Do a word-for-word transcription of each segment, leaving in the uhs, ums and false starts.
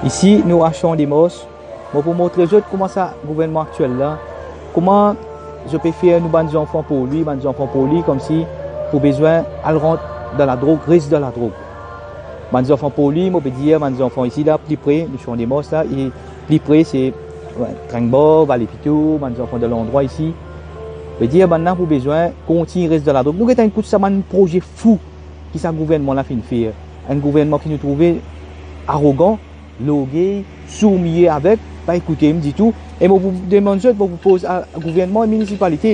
Isi nou a Champ des Morses, mo pou montre zot kouma sa gouvernman aktiel la, kouma zot pe fer nou bann zanfan pouli, bann zanfan pouli koumsi pou bizin al rant dan ladrog, res dan ladrog. Bann zanfan pouli, mo pe dir bann zanfan isi la, pli pre, nou Champ des Morses la, e pli pre se, we, Drink Bar, Vallée Pitour, bann zanfan dan landrwa isi. Pe dir bannla pou bizin kontign res dan ladrog. Nou gete enn kout sa bann proze fou ki sa gouvernman la finn fer. Enn gouvernman ki nou trouve arogan, lorgey, sourd-mie, aveg, pa ekoute nou ditou. E mo pou demann zot, mo pou poz a gouvernman e minisipalite,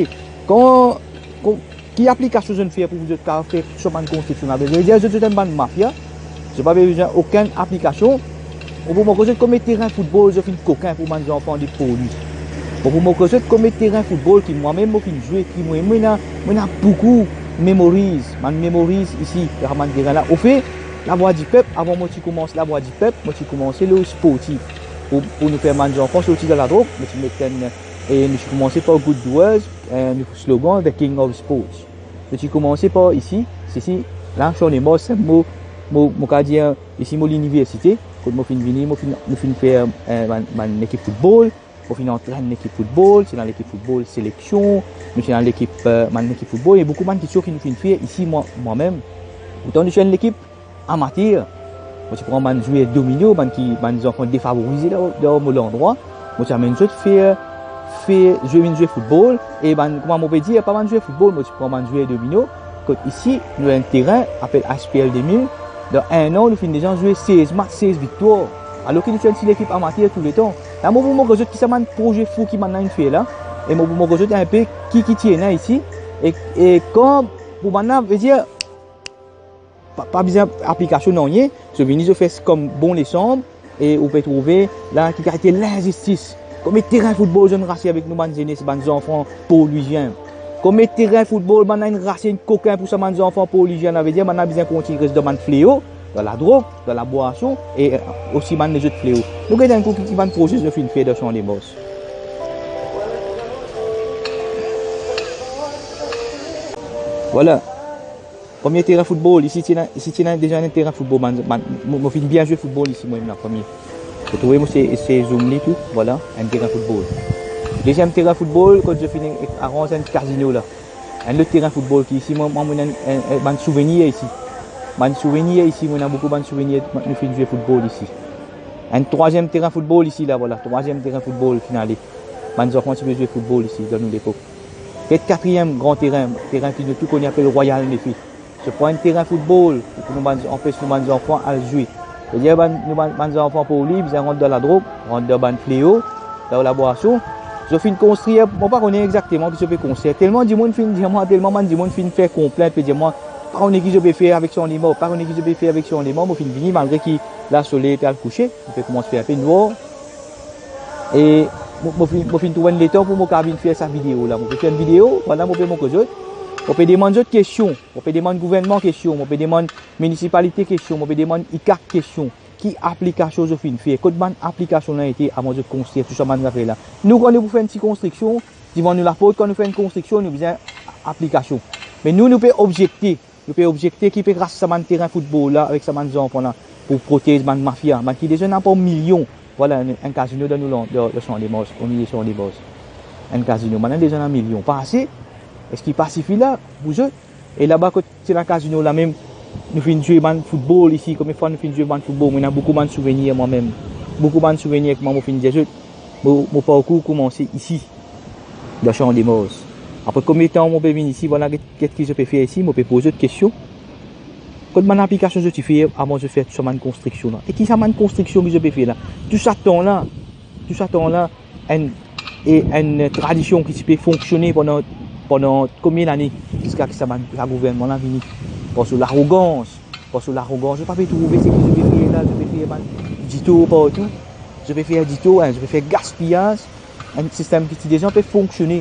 kan, kan, ki aplikasion zot inn fer pou zot kapav fer so bann konstriksion la? Vedir zot, zot enn bann mafia, zot pa bizin okenn aplikasion. Mo pou montre zot konbien terin foutbol zot finn kokin pou bann zanfan de pouli. Mo pou montre zot konbien terin foutbol ki mwa mem mo finn zwe, ki mwa mem, mo ena, mo ena boukou memories, bann memories isi, dan bann terin la. Anfet, Lavwa Dipep, avan mo ti koumans Lavwa Dipep, mo ti koumanse lor sportif. Pou, pou nou fer bann zanfan sorti dan ladrog, mo ti met enn, e nou ti koumanse par Good Doers, e nou slogan, The King of Sports. Nou ti koumanse par isi, isi, la, Champ des Morses, mo, mo, mo kapav dir, isi mo liniversite, kot mo finn vini, mo finn, nou finn fer, e, bann, bann lekip foutbol, mo finn antrenn lekip foutbol, ti ena lekip foutbol seleksion, nou ti ena lekip, e, bann lekip foutbol, e boukou bann kiksoz ki nou finn fer isi, mwa, mwa mem. Otan nou ti enn lekip amater, mo ti pran bann zwer domino, bann ki, bann zanfan defavorize dan, dan mo landrwa, mo ti amenn zot fer, fer zwe, vinn zwe foutbol, e bann, kouma mo pe dir, pa bann zwer foutbol, mo ti pran bann zwer domino, kot isi, nou enn terin, apel H P L de mil, dan enn an, nou finn deza zwe sez match, sez viktwar, alor ki nou ti enn ti lekip amater tou letan. La, mo pou montre zot ki sa bann proze fou ki bannla inn fer la, e mo pou montre zot enpe ki, ki ti ena isi, e, e kan, pou bannla, vedir, pa, pa bizin aplikasion nanye, zot vini, zot fer kom bon lesanm, e ou pe trouve la ki kalite linzistis. Konbien terin foutbol zot inn rase avek nou bann zenes, bann zanfan poulizien. Konbien terin foutbol bannla inn rase, inn kokin pou sa bann zanfan poulizien, savedir bannla bizin kontign res dan bann fleo, dan ladrog, dan labwason, e, e, osi bann lezot fleo. Nou gete enn kou ki, ki bann proze zot finn fer dan Champ des Morses. Vwala. Premie terin foutbol, isi ti ena, isi ti ena deza enn terin foutbol, bann, bann, mo, mo finn bien zwe foutbol isi, mwa mem la, premie. Zot trouve mo, se, se zoom li tou, vwala, enn terin foutbol. Deziem terin foutbol, kot zot finn aranz enn kazino la. Enn lot terin foutbol ki isi, mwa, mwa, mo ena enn, enn, enn, bann souvenir isi. Bann souvenir isi, mo ena boukou bann souvenir, nou finn zwe foutbol isi. Enn trwaziem terin foutbol isi la, vwala, trwaziem terin foutbol finn ale. Bann zanfan ti pe zwe foutbol isi, dan nou lepok. Get katriem gran terin, terin ki nou tou kone apel Royal Mephi. Zot pran enn terin foutbol pou nou bann, anpes nou bann zanfan al zwe. Savedir bann, nou bann, bann zanfan pouli bizin rant dan ladrog, rant dan bann fleo, dan labwason. Zot finn konstrir, mo pa kone exakteman ki zot pe konstrir. Telman dimoun finn dir mwa, telman bann dimoun finn fer konplint, pe dir mwa, pa kone ki zot pe fer avek Champ des Morses, pa kone ki zot pe fer avek Champ des Morses, mo finn vini malgre ki lasoley pe al kouse, li pe koumans fer inpe nwar. E mo, mo finn, mo finn trouv enn letan pou mo kapav vinn fer sa video la. Mo pe fer enn video, vwala, mo pe montre zot. Mo pe demann zot kestion, mo pe demann gouvernman kestion, mo pe demann minisipalite kestion, mo pe demann ICAC kestion. Ki aplikasion zot finn fer? Kot bann aplikasion la ete avan zot konstrir tou sa bann zafer la? Nou, kan nou pou fer enn ti konstriksion, divan nou laport, kan nou fer enn konstriksion, nou bizin aplikasion. Me nou, nou pe objekte. Nou pe objekte ki pe ras sa bann terin foutbol la avek sa bann zanfan la pou protez bann mafia, bann ki deza ena par milion. Vwala, enn, enn kazino dan nou lan-, dan, dan Champ des Morses, omilie Champ des Morses. Enn kazino, bann la deza ena milion. Pa ase? Eski pa sifi la pou zot? E laba kot ti ena kazino la mem, nou finn zwe bann foutbol isi, konbien fwa nou finn zwe bann foutbol, mo ena boukou bann souvenir mwa mem. Boukou bann souvenir, kouma mo finn dir zot, mo, mo parkour koumanse isi, dan Champ des Morses. Apre konbien tan mo pe vinn isi, vwala, get, get ki zot pe fer isi, mo pe poz zot kestion. Kot bann aplikasion zot ti fer avan zot fer tou sa bann konstriksion la? E ki sa bann konstriksion ki zot pe fer la? Tou sa tan la, tou sa tan la, enn, e enn tradision ki ti pe fonksione pandan, pandan konbien lane, ziska ki sa bann, sa gouvernman la vini. Par so larogans, par so larogans, zot pa pe trouve seki zot pe fer la, zot pe fer bann ditor partou, zot pe fer ditor, en, zot pe fer gaspiyaz, enn sistem ki ti deza pe fonksione.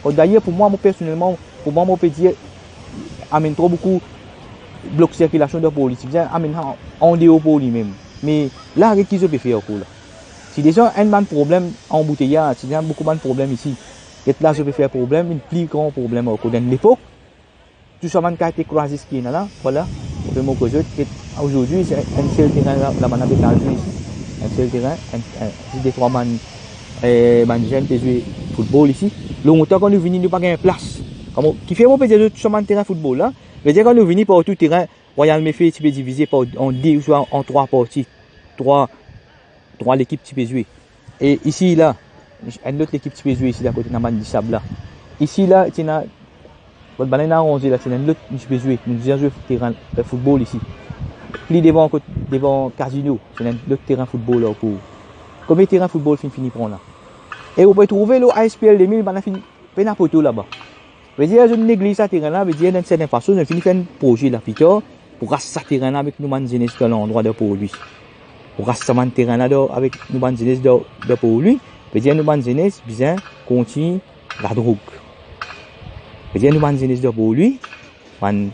Bon, dayer, pou mwa, mo personelman, pou mwa, mo pe dir, amenn tro boukou blok sirkilasion dan Port-Louis, ti bizin amenn an, andeor Port-Louis mem. Me la, get ki zot pe fer ankor la. Ti deza enn bann problem anbouteyaz, ti deza boukou bann problem isi. Get la, zot pe fer problem, enn pli gran problem ankor. Dan lepok, tou sa bann kalite krwazis ki ena la, vwala, mo pe montre zot, get, azordi, se enn sel terin la, la bann la pe al zwe isi. Enn Sel terin, enn, enn, ti de trwa bann, eh, bann zenn pe zwe foutbol isi. Lontan kan nou vini, nou pa gagn plas. Kouma, kifer mo pe dir zot sa bann terin foutbol la? Vedir kan nou vini partou terin, Royal Mefe ti pe divize par, an de ouswa an trwa parti. Trwa, trwa lekip ti pe zwe. E isi la, enn lot lekip ti pe zwe isi la, kote ena bann disab la. Isi la, ti ena, kot bann la inn aranze la, ti ena enn lot, nou ti pe zwe, nou deza zwe terin, eh, foutbol isi. Pli devan kot, devan kazino, ti ena enn lot terin foutbol la pou. Konbien terin foutbol finn fini pran la? E ou pe trouve lor A S P L de mil, bann la finn, pena poto laba. Vedir, zot negliz sa terin la, vedir, dan enn sertin fason, zot finn fer enn proze la pli tar, pou ras sa terin la avek nou bann zenes dan landrwa dan Port Louis. Pou ras sa bann terin la dan, avek nou bann zenes dan, dan Port Louis, vedir nou bann zenes bizin kontign ladrog. Vedir nou bann zenes dan Port Louis, bann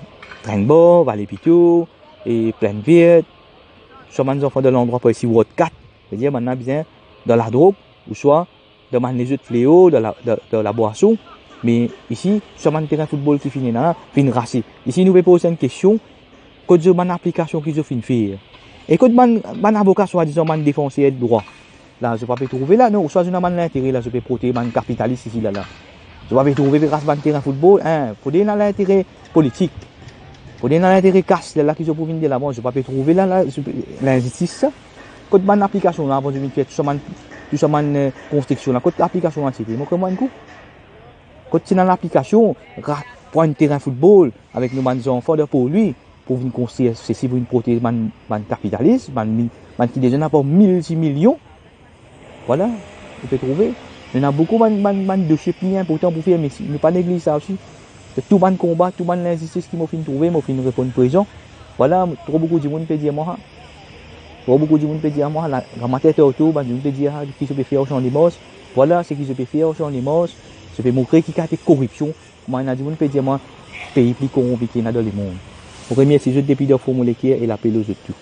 Trenn Bar, Vale Pito, e Plaine Verte, swa bann zanfan dan landrwa parey isi Ward kat, vedir bann la bizin dan ladrog, ouswa dan bann lezot fleo, dan la, dan, dan labwason. Me isi, swa bann terin foutbol ki finn ena la, finn rase. Isi nou pe poz enn kestion, kot zot bann aplikasion ki zot finn fer? E kot bann, bann avoka, swadizan bann defanser drwa? La, zot pa pe trouve la, non? Ouswa zot ena bann lintere la, zot pe protez bann kapitalis isi la, la. Zot pa pe trouve pe ras bann terin foutbol, en, fode ena lintere politik. Fode ena lintere kas, lerla ki zot pou vinn delavan, zot pa pe trouve la, la, zot pe, linzistis sa. Kot bann aplikasion la, avan zot vinn fer tou sa bann, tou sa bann, eh, konstriksion la, kot aplikasion la ti ete? Montre mwa enn kou. Kot ti ena laplikasion, ra-, pran enn terin foutbol avek nou bann zanfan dan Port Louis, pou vinn konstrir sesi, pou vinn protez bann, bann kapitalis, bann mi-, bann ki deza ena par miltimilion. Vwala, ou pe trouve. Ena boukou bann, bann, bann dosie pli inportan pou fer, me si, nou pa negliz sa osi. Se tou bann konba, tou bann linzistis ki mo finn trouve, mo finn reponn prezan. Vwala, tro boukou dimoun pe dir mwa, tro boukou dimoun pe dir mwa, la, gramater Tartour, bann dimoun pe dir, ah, ki zot pe fer ar Champ de Mars. Vwala, seki zot pe fer ar Champ de Mars, zot pe montre ki kalite koripsion. Kouma ena dimoun pe dir mwa, pei pli koronpi ki ena dan lemond. Mo remersie zot depi dan fon mo leker e lapel lor zot tou.